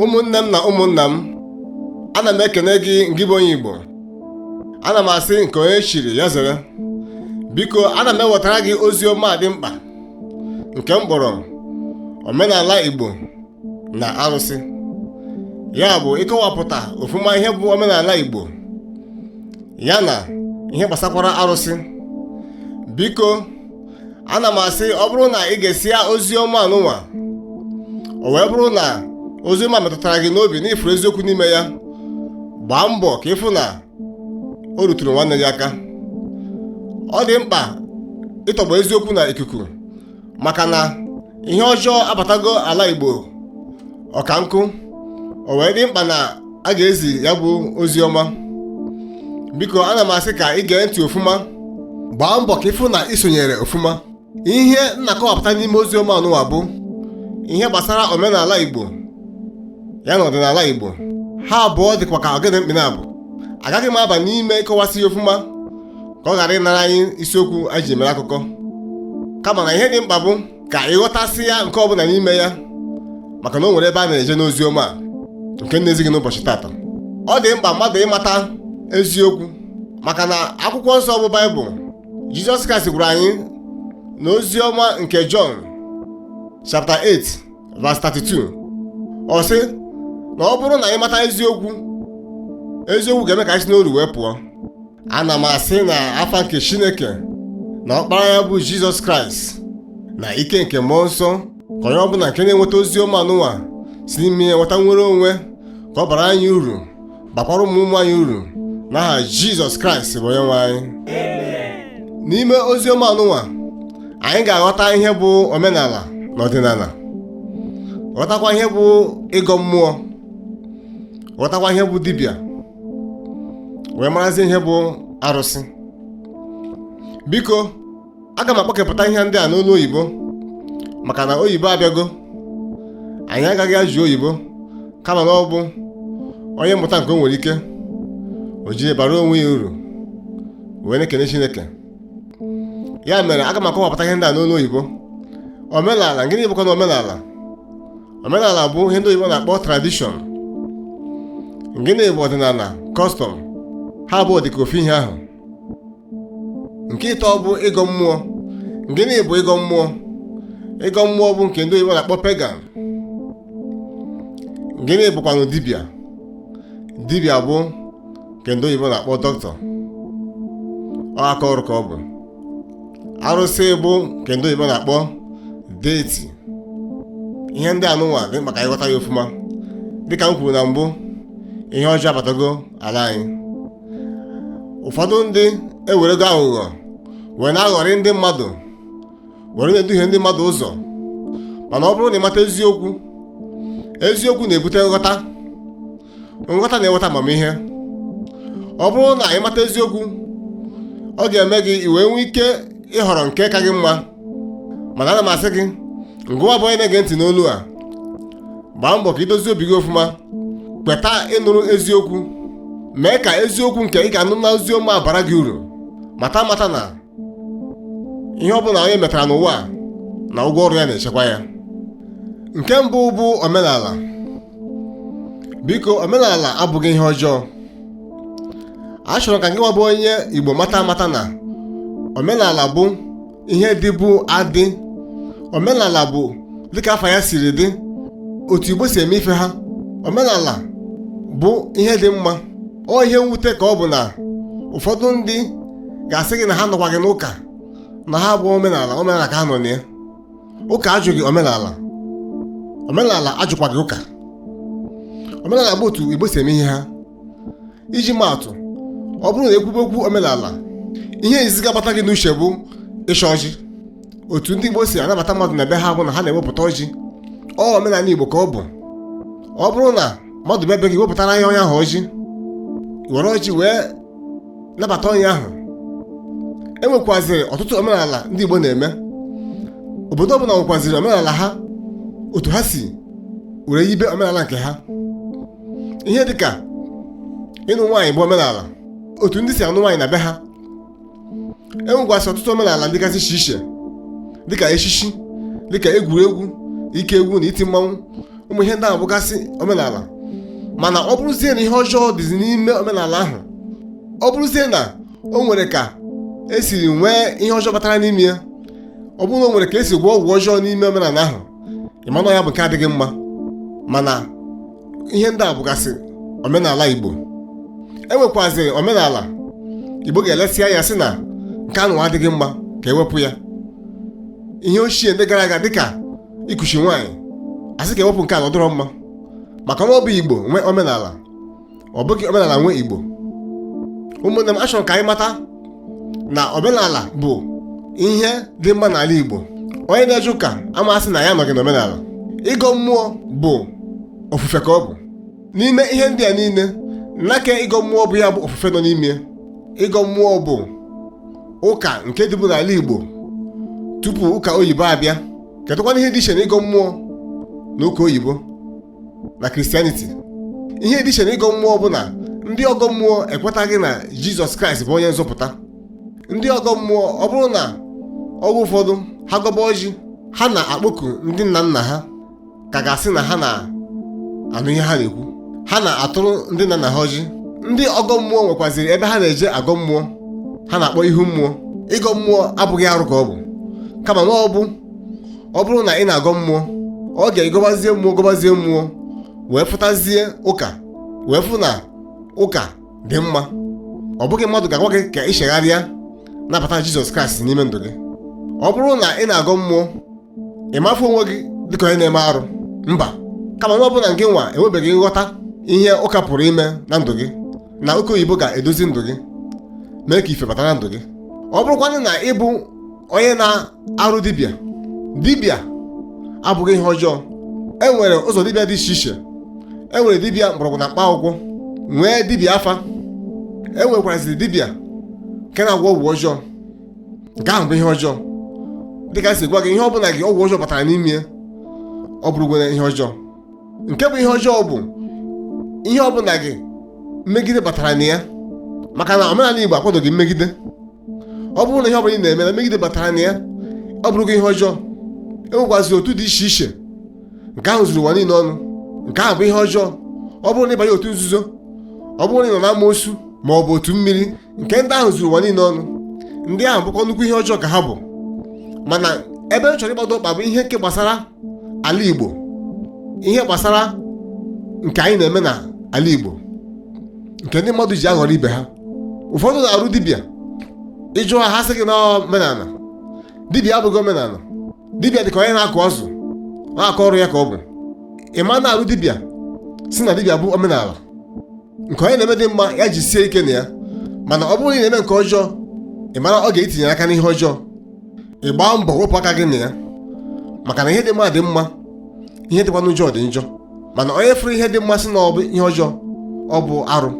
Ụmụnne m na ụmụnna m, ana m ekene gị, ngị bụ onye Igbo. Ana m asị nke onye chiri ya zere. Biko, ana m ewetara gị ozi ọma dị mkpa nke m kpọrọ omenala Igbo na arụsị. Ya bụ ịkọwapụta ofuma ihe bụ omenala Igbo ya na ihe gbasakwara arụsị. Biko, ana m asị, ọ bụrụ na ị ga-esịa ozi ọma anụnwa, o wee bụrụ na ozi ọma metụtara gị n'obi na ị fụrụ eziokwu n'ime ya, gbaa mbọ ka ịfụ na o ruturu nwanne gị aka. Ọ dị mkpa ịtọgbọ eziokwu na ikuku, maka na ihe ọjọọ abatago ala Igbo ọka nkụ. O wee dị mkpa na a ga-ezi ya bụ ozi ọma. Biko, ana m asị ka ị gee ntị ofuma, gbaa mbọ ka ịfụ na ị sonyere ofuma. Ihe m na-akọwapụta n'ime ozi ọma anụnwa bụ ihe gbasara omenala Igbo ya na ọdịnala Igbo. Ha abụọ dịkwa ka ogede mkpị naabọ. Agaghị m aba n'ime ịkọwasị ya ofuma ka ọ ghara ịnara anyị isiokwu anyị ji mere akụkọ, kama na ihe dị mkpa bụ ka ị ghọtasị ya nke ọbụla n'ime ya, maka na o nwere ebe a na-eje n'ozi ọma a nke na-ezi gị n'ụbọchị tata. Ọ dị mkpa mmadụ ịmata eziokwu, maka na akwụkwọ nsọ bụ Baịbụl, Jizọs Kraịst gwara anyị na ozi ọma nke Jọn chapter 8 verse 32, ọ sị na ọ bụrụ na anyị mata eziokwu, eziokwu ga-eme ka anyị si n'oru wee pụọ. Ana m asị na afa nke Chineke na ọkpara ya bụ Jizọs Kraịst na ike nke mmụọ nsọ, ka onye ọbụla nke na-enweta ozi ọma anụnwa si n'ime ya nweta nnwere onwe, ka ọ bara anyị uru, bakwara ụmụ ụmụ anyị uru, n'aha Jizọs Kraịst bụ onye nwe anyị. N'ime ozi ọma anụnwa, anyị ga-aghọta ihe bụ omenala na ọdịnala, ghọtakwa ihe bụ ịgọ mmụọ, ghọtakwa ihe bụ dibịa, wee marazie ihe bụ arụsị. Biko, aga m akpọkepụta ihe ndị a n'olu oyibo, maka na oyibo abịago. Anyị agaghị ajụ oyibo, kama na ọ bụ onye mụta nke o nwere ike o jiri bara onwe ya uru wee na-ekene Chineke. Ya mere, aga m akọwapụta ihe ndị a n'olu oyibo. Omenala, gịnị bụkwa na omenala? Omenala bụ ihe ndị oyibo na-akpọ tradition. Gịnị bụ ọdịnala? Custom. Ha abụọ dịka ofu ihe ahụ. Nke ịtọ bụ ịgọ mmụọ. Gịnị bụ ịgọ mmụọ? Ịgọ mmụọ bụ nke ndị oyibo na-akpọ pagan. Gịnị bụkwanụ dibịa? Dibịa bụ nke ndị oyibo na-akpọ dọkịta. Ọ aka ọrụ ka ọ bụ. Arụsị bụ nke ndị oyibo na-akpọ deity. Ihe ndị anụnwa dị mkpa ka anyị ghọta ya ofuma. Dịka m kwuru na mbụ, ihe ọjọọ abatago ala anyị. Ụfọdụ ndị ewerego aghụghọ wee na-aghọrị ndị mmadụ, were na-eduhie ndị mmadụ ụzọ. Mana ọ bụrụ na ị mata eziokwu, eziokwu na-ebute nghọta, nghọta na-eweta amamihe. Ọ bụrụ na ị mata eziokwu, ọ ga-eme gị i wee nwee ike ịhọrọ nke ka gị mma. Mana ana m asị gị, ngụwa bụ onye na-ege ntị n'olu a, gbaa mbọ ka i dozie obi gị ofuma, kweta ịnụrụ eziokwu, mee ka eziokwu nke ị ga-anụ na ozi ọma bara gị uru. Mata amata na ihe ọ bụla onye metara n'ụwa a, na ụgwọ ọrụ ya na-echekwa ya. Nke mbụ bụ omenala. Biko, omenala abụghị ihe ọjọọ. Achọrọ ka gị nwa bụ onye Igbo mata amata na omenala bụ ihe dịbu adị. Omenala bụ dịka afa ya siri dị, otu Igbo si eme ife ha. Omenala bụ ihe dị mma. Ọ ihe mwute ka ọ bụ na ụfọdụ ndị ga-asị gị na ha nọkwa gị n'ụka, na ha bụ omenala, omenala ka ha nọ na ya. Ụka ajụghị omenala, omenala ajụkwaghị ụka. Omenala bụ otu Igbo si eme ihe ha. Iji maatụ, ọ bụrụ na ekwube okwu omenala, ihe izizi ga-agbata gị n'uche bụ ịcha ọjị. Otu ndị Igbo si anabata mmadụ na be ha bụ na ha na-ewepụta ọjị. Ọ omenala Igbo ka ọ bụ. Ọ bụrụ na mmadụ bịa be gị, wepụtara ya onye ahụ ọjị, were ọjị wee nabata onye ahụ. E nwekwaziri ọtụtụ omenala ndị Igbo na-eme. Obodo ọbụla nwekwaziri omenala ha, otu ha si were yibe omenala nke ha. Ihe dịka ịnụ nwaanyị bụ omenala, otu ndị si anụ nwaanyị na be ha. E nwekwasị ọtụtụ omenala dịgasị iche iche, dịka echichi Dịka egwuregwu, ike egwu na iti mmanwụ, ụmụ ihe ndị ahụ bụgasị omenala. Mana ọ bụrụzie na ihe ọjọọ dịzi n'ime omenala ahụ, ọ bụrụzie na o nwere ka esiri nwee ihe ọjọọ batara n'ime ya, ọ bụrụ na o nwere ka esi gwọọ ọgwụ ọjọọ n'ime omenala ahụ, ị ma na ya bụ nke adịghị mma. Mana ihe ndị a bụgasị omenala Igbo. E nwekwazịrị omenala Igbo ga-elesi anya sị na nke anụ adịghị mma, ka ewepụ ya. Ihe ochie ndị gara aga, dịka ikuchi nwaanyị, asị ka ewepụ nke a na ọ dịrọ mma, maka na ọ bụ Igbo nwe omenala, ọ bụghị omenala nwe Igbo. Ụmụnne m, achọrọ ka anyị mata na omenala bụ ihe dị mma n'ala Igbo. Onye na-eje ụka amasị na ya anọghị n'omenala. Ịgọ mmụọ bụ ofufe ka ọ bụ. N'ime ihe ndị a niile, nnake ịgọ mmụọ bụ ya bụ ofufe nọ n'ime. Ịgọ mmụọ bụ ụka nke dịbụ n'ala Igbo tupu ụka oyibo abịa. Kedụkwana ihe dị iche na ịgọ mmụọ na ụka oyibo na Christianity? Ihe dị iche na ịgọ mmụọ bụ na ndị ọgọ mmụọ ekwetaghị na Jizọs Kraịst bụ onye nzọpụta. Ndị ọgọ mmụọ, ọ bụrụ na oge ụfọdụ ha gọba ọjị, ha na-akpọku ndị nna nna ha ka ga-asị na ha na-anụ ihe ha na-ekwu. Ha na-atụrụ ndị nna nna ha ọjị. Ndị ọgọ mmụọ nwekwaziri ebe ha na-eje agọ mmụọ ha na-akpọ ihu mmụọ. Ịgọ mmụọ abụghị arụ ka ọ bụ, kama na ọ bụ ọ bụrụ na ị na-agọ mmụọ, ọ ga-egọbazie mmụọ, gọbazie mmụọ, wee fụtazie ụka, wee fụ na ụka dị mma. Ọ bụghị mmadụ ga-agwa gị ka ị chegharịa, nabata Jizọs Kraịst n'ime ndụ gị. Ọ bụrụ na ị na-agọ mmụọ, ị mafụ onwe gị dịka onye na-eme arụ? Mba. Kama na ọ bụ na gị nwa enwebeghị nghọta ihe ụka pụrụ ime na ndụ gị, na ụka oyibo ga-edozi ndụ gị, mee ka ife bata na ndụ gị. Ọ bụrụkwanụ na ị bụ onye na-arụ dibịa, dibịa abụghị ihe ọjọọ. E nwere ụzọ dibịa dị iche iche. E nwere dibịa mgbọrọgwụ na mkpa akwụkwọ, nwee dibịa afa, e nwekwaraziri dibịa nke na-agwọ ọgwụ ọjọọ. Nke ahụ bụ ihe ọjọọ. Dịka si gwa gị, ihe ọbụla gị ọgwụ ọjọọ batara n'ime ya, ọ bụrụgwere ihe ọjọọ. Nke bụ ihe ọjọọ bụ ihe ọbụla gị mmegide batara na ya, maka na omenala Igbo akwadoghị mmegide. Ọ bụrụ na ihe ọbụla ị na-eme na mmegide batara na ya, ọ bụrụgo ihe ọjọọ. E nwekwazi otu dị iche iche, nke ahụ zuru ụwa niile ọnụ. Nke ahụ bụ ihe ọjọọ. Ọ bụrụ na ịbanye otu nzuzo, ọ bụrụ na ị nọ na amoosu ma ọ bụ otu mmiri, nke ndị ahụ zuru ụwa niile ọnụ. Ndị ahụ bụkwa nnukwu ihe ọjọọ ka ha bụ. Mana ebe m chọrọ ịgbado ụkpa bụ ihe nke gbasara ala Igbo, ihe gbasara nke anyị na-eme na ala Igbo, nke ndị mmadụ ji aghọrọ ibe ha. Ụfọdụ na-arụ dibịa, ịjụ ha, ha sị gị na omenala. Dibịa abụghị omenala. Dibịa dị ka onye na-akụ azụ, na-akọ ọrụ ya ka ọ bụ. Ị ma na-arụ dibịa si na dibịa bụ omenala. Nke onye na-eme dị mma, ya jisie ike na ya. Mana ọ bụrụ na ị na-eme nke ọjọọ, ị mara ọ ga-etinye aka n'ihe ọjọọ. Ị gbaa mbọ wepụ aka gị na ya, maka na ihe dị mma dị mma, ihe dịkwa n'ụjọ dị njọ. Mana onye fụrụ ihe dị mma sị na ọ bụ ihe ọjọọ, ọ bụ arụ.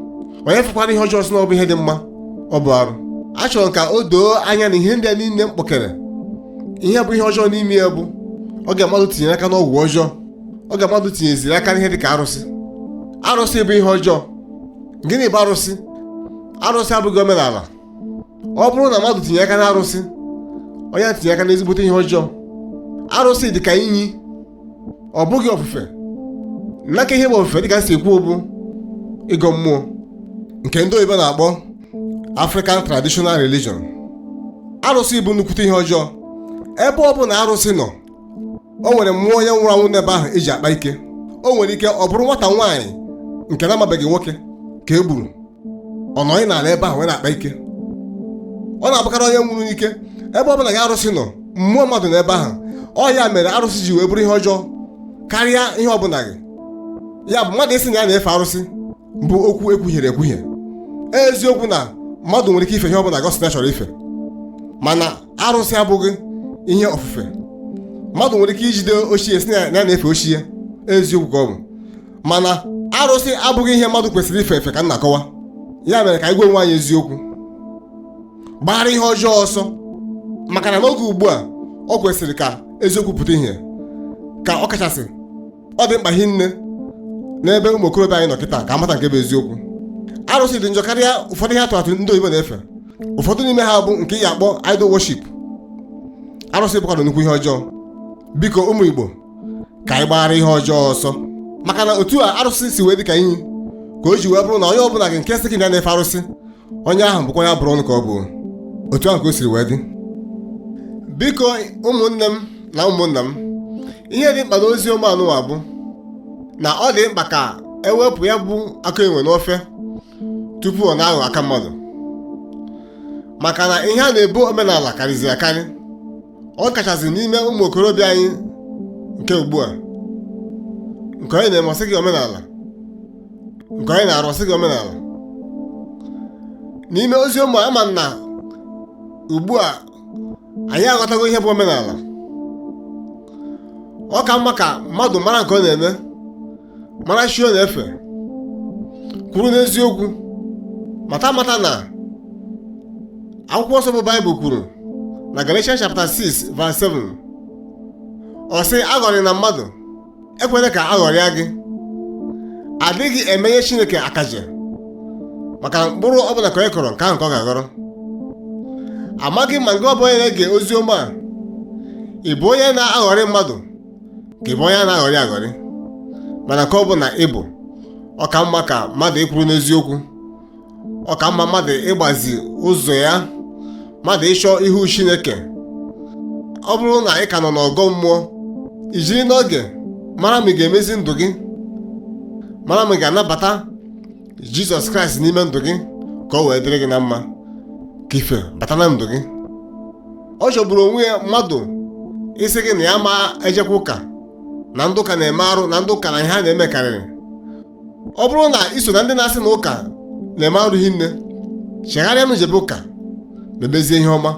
Onye fụkwara ihe ọjọọ sị na ọ bụ ihe dị mma, ọ bụ arụ. A chọrọ ka o doo anya na ihe ndị a niile m kpọkere, ihe bụ ihe ọjọọ n'ime ya bụ oge mmadụ tinyere aka n'ọgwụ ọjọọ, oge mmadụ tinyeziri aka n'ihe dị ka arụsị. Arụsị bụ ihe ọjọọ. Gịnị bụ arụsị? Arụsị abụghị omenala. Ọ bụrụ na mmadụ tinye aka n'arụsị, onye a tinye aka n'ezigbote ihe ọjọọ. Arụsị dị ka inyi, ọ bụghị ofufe. N'aka ihe bụ ofufe, dịka m si ekwu, bụ ịgọ mmụọ, nke ndị oyibo na-akpọ African Traditional Religion. Arụsị bụ nnukwute ihe ọjọọ. Ebe ọ bụ na arụsị nọ, o nwere mmụọ onye nwụrụ anwụ n'ebe ahụ eji akpa ike. O nwere ike ọ bụrụ nwata nwaanyị nke na-amabeghị nwoke ka e gburu, ọ nọghị n'ala ebe ahụ wee na-akpa ike. Ọ na-abụkarị onye nwụrụ n'ike. Ebe ọ bụla gị arụsị nọ, mmụọ mmadụ n'ebe ahụ. Ọ ya mere arụsị ji wee bụrụ ihe ọjọọ karịa ihe ọbụla gị. Ya bụ, mmadụ ịsị na ya na-efe arụsị bụ okwu ekwuhiere ekwuhie. Eziokwu na mmadụ nwere ike ife ihe ọbụla gọsị na chọrọ ife, mana arụsị abụghị ihe ofufe. Mmadụ nwere ike ijide ochie si na ya na-efe ochie, eziokwu ka ọ bụ, mana arụsị abụghị ihe mmadụ kwesịrị ife efe ka m na-akọwa. Ya mere ka anyị gwa onwe anyị eziokwu, gbara ihe ọjọọ ọsọ, maka na n'oge ugbu a ọ kwesịrị ka eziokwu pụta ihe, ka ọ kachasị ọ dị mkpa hinne n'ebe ụmụ okorobịa anyị nọ kịta, ka amata nke bụ eziokwu. Arụsị dị njọ karịa ụfọdụ ihe atụmatụ ndị oyibo na-efe. Ụfọdụ n'ime ha bụ nke ị ga-akpọ idol worship. Arụsị bụkwa nnukwu ihe ọjọọ. Biko ụmụ Igbo, ka anyị gbaara ihe ọjọọ ọsọ, maka na otu a arụsị si wee dị ka inyi ka o ji wee bụrụ na onye ọbụla gị nke sị gị na na-efe arụsị, onye ahụ bụkwa ya bụrụ ọnụ ka ọ bụ. Otu ahụ ka o siri wee dị. Biko ụmụnne m na ụmụnna m, ihe dị mkpa n'ozi ọma anụwa bụ na ọ dị mkpa ka ewepụ ya bụ aka enwe n'ofe tupu ọ na-aghọ aka mmadụ, maka na ihe a na-ebo omenala karịziri akarị, ọ kachasị n'ime ụmụ okorobịa anyị nke ugbu a. Nke onye na-eme, ọ sị gị omenala, nke onye na-arụ, ọ sị gị omenala. N'ime ozi ọma ama na ugbu a anyị aghọtago ihe bụ omenala. Ọ ka mma ka mmadụ mara nke ọ na-eme, mara chi ọ na-efe, kwuru n'eziokwu, mata amata na akwụkwọ nsọ bụ Baịbụl kwuru na Galatians chapter 6 verse 7, ọ sị aghọrị na mmadụ, ekwela ka aghọrịa gị, adịghị emenye Chineke akaje, maka na mkpụrụ ọbụla ka onye kọrọ, nke ahụ ka ọ ga-aghọrọ. Amaghị ma nke ọ bụ onye na-ege ozi ọma a, ị bụ onye na-aghọrị mmadụ ka ị bụ onye a na-aghọrị aghọrị, mana nke ọ bụ na ị bụ, ọ ka mma ka mmadụ ịkwuru n'eziokwu, ọ ka mma mmadụ ịgbazi ụzọ ya, mmadụ ịchọ ihu Chineke. Ọ bụrụ na ị ka nọ n'ọgọ mmụọ, i jiri n'oge mara ma ị ga-emezi ndụ gị, mara ma ị ga-anabata Jizọs Kraịst n'ime ndụ gị ka o wee dịrị gị na mma, ka ife bata na ndụ gị. Ọ chọgburu onwe ya mmadụ ịsị gị na ya ma ejekwa ụka, na ndị ụka na-eme arụ, na ndị ụka na ihe ha na-eme karịrị. Ọ bụrụ na i so na ndị na-asị na ụka na-eme arụ hinne, chegharịa nụ, jebe ụka, mebezie ihe ọma,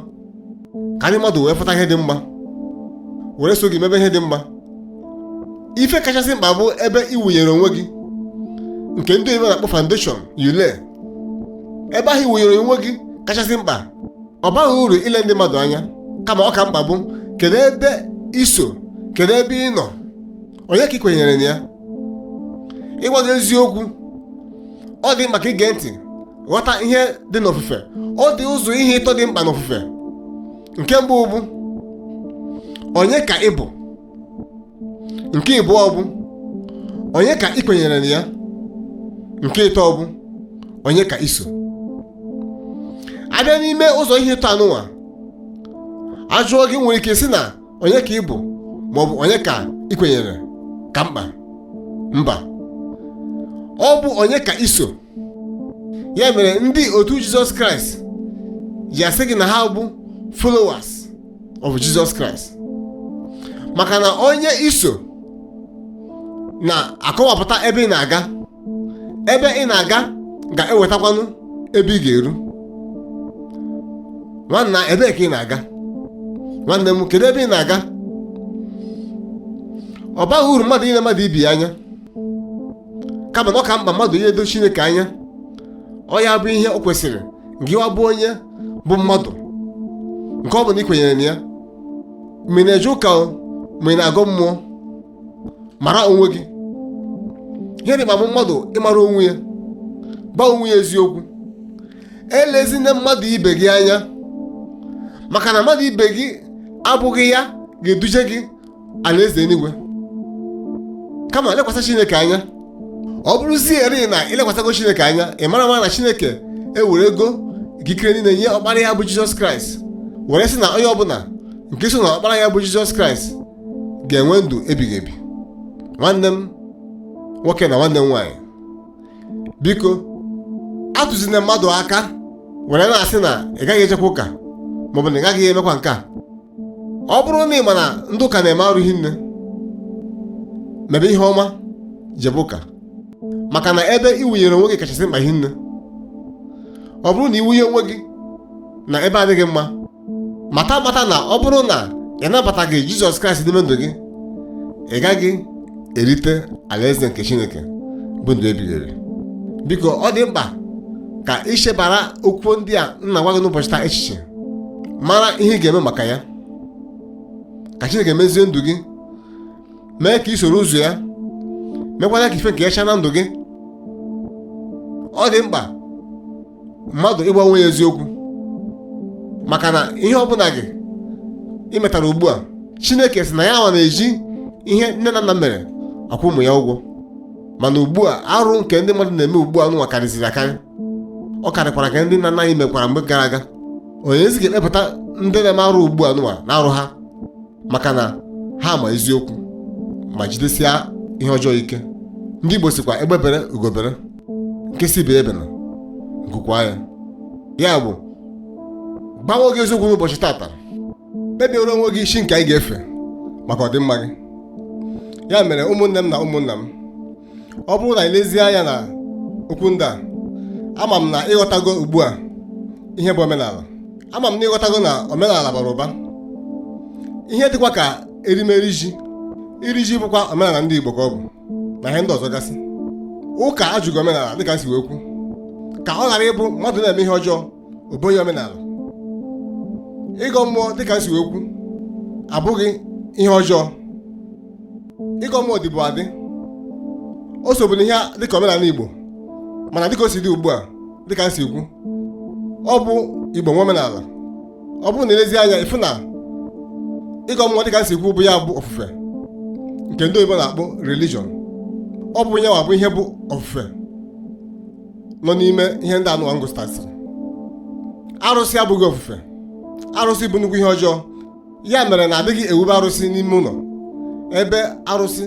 ka ndị mmadụ wee fụta ihe dị mma were so gị mebe ihe dị mma. Ife kachasị mkpa bụ ebe ị wụnyere onwe gị, nke ndị oyibo na-akpọ foundation you lay. Ebe ahụ ị wụnyere onwe gị kachasị mkpa. Ọ baghị uru ile ndị mmadụ anya, kama ọ ka mkpa bụ kedu ebe i so, kedu ebe ị nọ, onye ka ị kwenyere na ya. Ịgwa gị eziokwu, ọ dị mkpa ka ige ntị ghọta ihe dị n'ofufe. Ọ dị ụzọ ihe ịtọ dị mkpa n'ofufe. Nke mbụ bụ onye ka ị bụ, nke ịbụọ bụ onye ka ị kwenyere na ya, nke ịtọ bụ onye ka i so. Abịa n'ime ụzọ ihe ịtọ anụnwa, ajụọ gị, nwere ike sị na onye ka ị bụ maọbụ onye ka ị kwenyere ka mkpa. Mba, ọ bụ onye ka i so. Ya mere ndị otu Jizọs Kraịst ji asị gị na ha bụ followers of Jesus Christ, maka na onye i so na-akọwapụta ebe ị na-aga, ebe ị na-aga ga-ewetakwanụ ebe ị ga-eru. Nwanna, ebee ka ị na-aga? Nwanne m, kedu ebe ị na-aga? Ọ baghị uru mmadụ ile mmadụ ibi ya anya, kama na ọ ka mkpa mmadụ iledo Chineke anya. Ọ ya bụ ihe o kwesịrị gịwa bụ onye bụ mmadụ, nke ọ bụ na ị kwenyere na ya, ma ị na-eje ụka o, ma ị na-agọ mmụọ, mara onwe gị. Ihe dị mkpa bụ mmadụ ịmara onwe ya, gwa onwe ya eziokwu. Elezina mmadụ ibe gị anya, maka na mmadụ ibe gị abụghị ya ga-eduje gị alaeze eluigwe, kama lekwasị Chineke anya. Ọ bụrụzieri na ilekwasịgo Chineke anya, ị mara mara na Chineke ewere ego ikikere niile nye ọkpara ya bụ Jizọs Kraịst, were sị na onye ọbụla nke so na ọkpara ya bụ Jizọs Kraịst ga-enwe ndụ ebighị ebi. Nwanne m nwoke na nwanne m nwaanyị, biko atụzina mmadụ aka were na-asị na ị gaghị ejekwa ụka maọbụ na ị gaghị emekwa nke a. Ọ bụrụ na ị ma na ndị ụka na-eme arụ hinne, mebe ihe ọma, jebe ụka, maka na ebe ị wụnyere onwe gị kachasị mkpa hinne. Ọ bụrụ na ị wụnye onwe gị na ebe adịghị mma, mata mata na ọ bụrụ na ị nabataghị Jizọs Kraịst n'ime ndụ gị, ị gaghị erite alaeze nke Chineke bụ ndụ ebighị ebi. Biko ọ dị mkpa ka ị chebara okwu ndị a m na-agwa gị n'ụbọchị taa echiche, mara ihe ị ga-eme maka ya, ka Chineke mezie ndụ gị, mee ka ị soro ụzọ ya, mekwana ka ife nke ya chaa na ndụ gị. Ọ dị mkpa mmadụ ịgwa onwe ya eziokwu, maka na ihe ọbụla gị ị metara ugbu a, Chineke sị na ya nwa na-eji ihe nne na nna mere akwụ ụmụ ya ụgwọ. Mana ugbu a, arụ nke ndị mmadụ na-eme ugbu a nụnwa karịziri akarị. Ọ karịkwara ka ndị nna nna anyị mekwara mgbe gara aga. Onye ezi ga-ekpepụta ndị na-eme arụ ugbu a nụnwa na arụ ha, maka na ha ma eziokwu ma jidesia ihe ọjọọ ike. Ndị Igbo sịkwa egbe bere ugo bere, nke si ibe ebena nku kwaa ya. Ya bụ, gbanwe gị eziokwu n'ụbọchị tata, kpebiere onwe gị isi nke anyị ga-efe maka ọdịmma gị. Ya mere, ụmụnne m na ụmụnna m, ọ bụrụ na ilezie anya na okwu ndị a, ama m na ịghọtago ugbu a ihe bụ omenala. Ama m na ịghọtago na omenala bara ụba. Ihe dịkwa ka erimeri ji, iri ji bụkwa omenala ndị Igbo ka ọ bụ, na ihe ndị ọzọ gasị. Ụka ajụghị omenala dịka m si wee kwu, ka ọ ghara ịbụ mmadụ na-eme ihe ọjọọ ọ bụghị omenala. Ịgọ mmụọ dịka m si wee kwu abụghị ihe ọjọọ. Ịgọ mmụọ dịbụ adị, o sobu n'ihe dịka omenala Igbo. Mana dịka o si dị ugbu a, dịka m si kwu, ọ bụ Igbo nwe omenala. Ọ bụrụ na elezi anya ịfụ na ịgọ mmụọ dịka m si kwu bụ ya bụ ofufe nke ndị oyibo na-akpọ religion. Ọ bụ ya bụ ihe bụ ofufe nọ n'ime ihe ndị anụ m gụsịtasịrị. Arụsị abụghị ofufe. Arụsị bụ nnukwu ihe ọjọọ. Ya mere na adịghị ewube arụsị n'ime ụlọ, ebe arụsị,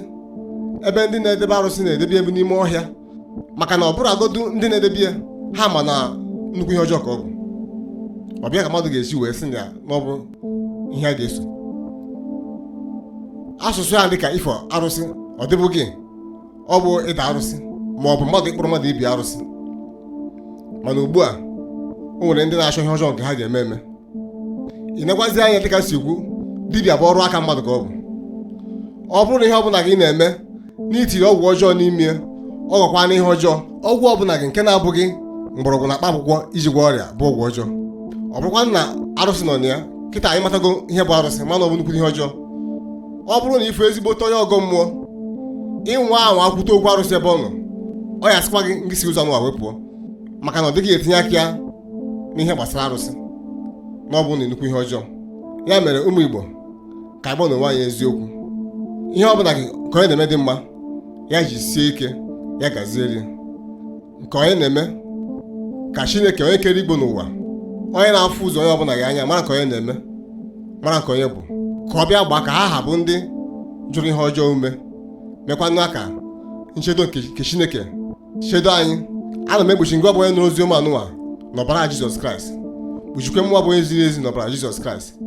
ebe ndị na-edebe arụsị na-edebe ebe n'ime ọhịa, maka na ọ bụrụ agodu ndị na-edebe ya, ha ma na nnukwu ihe ọjọọ ka ọ bụ. Ọ bịa ka mmadụ ga-esi wee sị ya na ọ bụ ihe a ga-eso asụsụ ya dịka ifo arụsị. Ọ dịbụghị, ọ bụ ịda arụsị ma ọ bụ mmadụ ịkpụrụ mmadụ ibi arụsị. Mana ugbu a, o nwere ndị na-achọ ihe ọjọọ nke ha ga-eme eme. Ị nekwazi anya dịka si kwu, dibịa bụ ọrụ aka mmadụ ka ọ bụ. Ọ bụrụ na ihe ọbụla gị na-eme n'itiri ọgwụ ọjọọ n'ime, ọ ghọkwa n'ihe ọjọọ. Ọgwụ ọbụla gị nke na-abụghị mgbọrọgwụ na mkpa akwụkwọ iji gwọ ọrịa bụ ọgwụ ọjọọ. Ọ bụrụkwa na arụsị nọ na ya, kịta anyị matago ihe bụ arụsị, mana ọ bụ nnukwu ihe ọjọọ. Ọ bụrụ na ifu ezigbote onye ọgọ mmụọ, ịnwa anwa akwute okwu arụsị ebe ọ nọ, ọ ya sịkwa gị ngị si ụzọ anụwa wee pụọ, maka na ọ dịghị etinye aka ya n'ihe gbasara arụsị, na ọ bụ na nnukwu ihe ọjọọ. Ya mere, ụmụ Igbo, ka anyị gwa n'onwe anyị eziokwu. Ihe ọ bụla gị nke onye na-eme dị mma, ya ji sie ike, ya gaziere nke onye na-eme. Ka Chineke onye kere igbo n'ụwa, onye na-afụ ụzọ onye ọbụla gị anya, mara nke onye na-eme, mara nke onye bụ, ka ọ bịa gbaa ka ha ha bụ ndị jụrụ ihe ọjọọ ume, mekwanụ aka nchedo nke Chineke chedo anyị. Ana m ekpuchi ngwa bụ onye nụrụ ozi ọma anụnwa n'ọbara Jizọs Kraịst, kpuchikwe mmụọ bụ onye ziri ezi n'ọbara Jizọs Kraịst,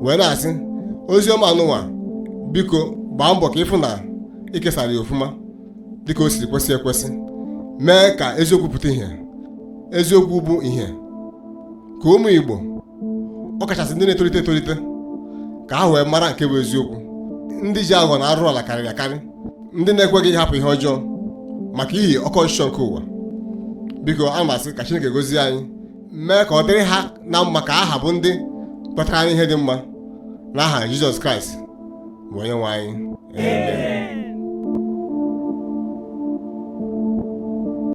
wee na-asị ozi ọma anụnwa, biko gbaa mbọ ka ịfụ na ikesara ya ofụma dịka o siri kwesị ekwesị. Mee ka eziokwu pụta ìhè. Eziokwu bụ ìhè. Ka ụmụ Igbo, ọkachasị ndị na-etolite etolite, ka ha wee mara nke bụ eziokwu. Ndị ji aghụghọ na arụ ala karịrị akarị, ndị na-ekweghị ịhapụ ihe ọjọọ maka ihi oke ọchịchọ nke ụwa. Biko, a masị ka Chineke gozie anyị, mee ka ọ dịrị ha na mma, ka aha bụ ndị kwetara n'ihe dị mma. N'aha Jizọs Kraịst bụ onye nwe anyị, amen.